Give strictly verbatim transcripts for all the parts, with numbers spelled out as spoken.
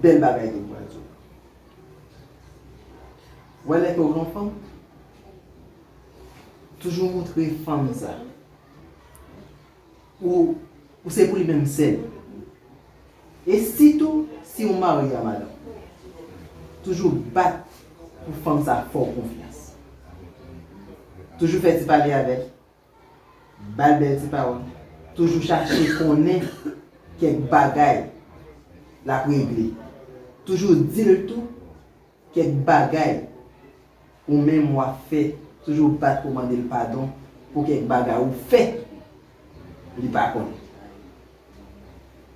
Bèl bagay ke m pral di w. Wè lè ke w gen yon fanm, toujou montre fanm sa. Ou, ou se pou li menm sèl. E sitou, si w marye a madanm, toujou bat pou fanm sa fè w konfyans. Toujou fè ti pale avè l. Ba l bèl ti pawòl. Toujou chache konnen kèk bagay l ap regle. Toujou di l tou kèk bagay ou menm w ap fè. Toujou bat pou mande l padon pou kèk bagay ou fè li pa konnen.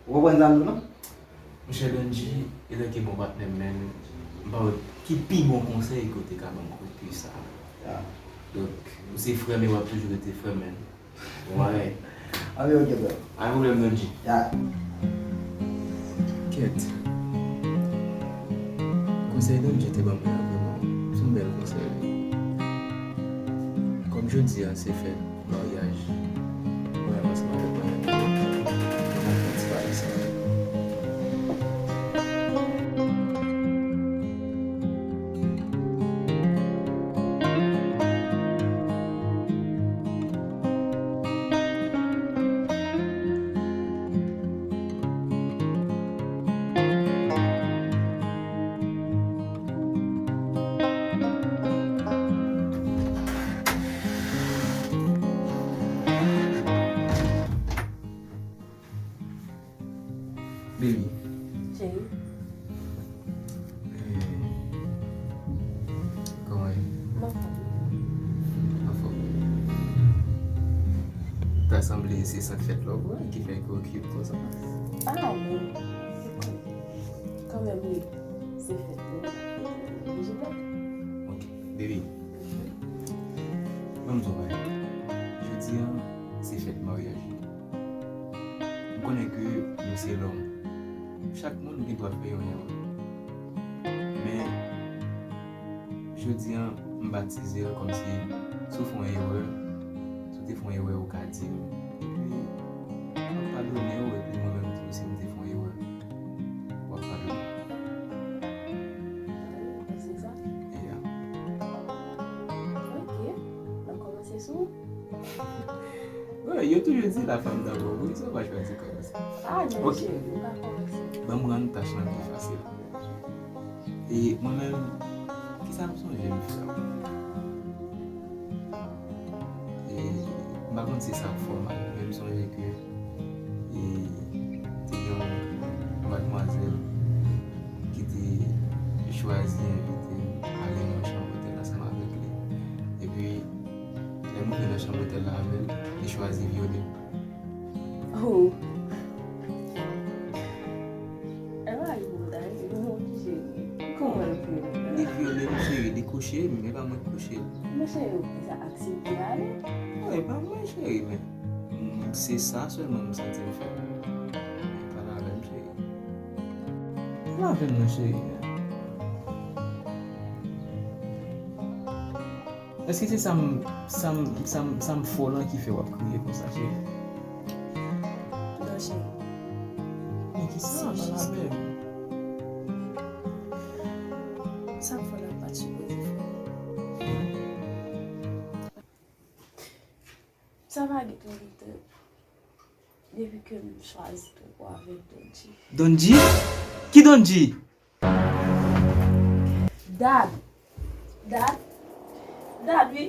Ou konprann sa m di w lan? Monchè Don G, etanke bon patnè m menm, m pa wè ki pi bon konsèy ke w te ka ban m ke sa. Ya. Donk, ou se frè m e w ap toujou rete frè m, man. Bon bagay. Anben, ok, bro. Pa gen pwoblèm, Don G. Ya. Kèt. Konsèy Don G te ban mwen an, vrèman, se yon bèl konsèy, wi. Kòm jodi a, se fèt maryaj mwen ansanm avèk manman m, nou pral fè yon ti pale sa. Baby. Cheri. Eh, kòman ye? M anfòm. Anfòm. Ta sanble se sant fèt la w pran ki fè ke w cute konsa. Ah, men. Kanmenm, wi. Se fèt, wi. Oblije fèt. Ok. Baby. Ban m di w yon bagay. Jodi a, se fèt maryaj li. M konnen ke nou se lòm. Chak moun gen dwa fè yon erè. Men, jodi a, m batize l kòmsi si w fè yon erè, si w te fè yon erè, ou ka di m. Epi, m ap padone w, epi mwen menm tou, si m te fè yon erè, w ap padone m. Ah, se sa? Yeah. Ok. N ap kòmanse sou Wi, yo toujou di la femme d'abord. Poukisa w pa chwazi kòmanse? Ah, non, ok. Cheri, m pa kòmanse. Ban m rann tach lan pi fasil. E mwen menm, kisa m sonje m fè? E m pa konn si sa fòmal, men m sonje ke, e, te gen yon madmwazèl ki te chwazi envite m ale nan yon chanm otèl ansanm avèk li. Epi, lè m rive nan chanm otèl la avè l, li chwazi vyole m. Oh. E pa yon bagay pou m ta ri, non, cheri. Kòman l vyole m? Li vyole m, cheri, li kouche m, e pa mwen k kouche l. Men cheri, ou te ka aksepte ale. Non, e pa mwen, cheri, men, mm, se sa sèlman m santi m fè. Men pale avè m, cheri. Pale avè m non, cheri, men. Èske se sa m, sa m, sa m, sa m fò lan ki fè w ap kriye konsa, cheri? Non, cheri. Men kisa? Pale avè m. Sa m fò lan pa t sipoze fè. Sa pa gen twò lontan. Depi ke m chwazi twoupo avèk Don G. Don G? Ki Don G? Dad. Dad. Dad, wi.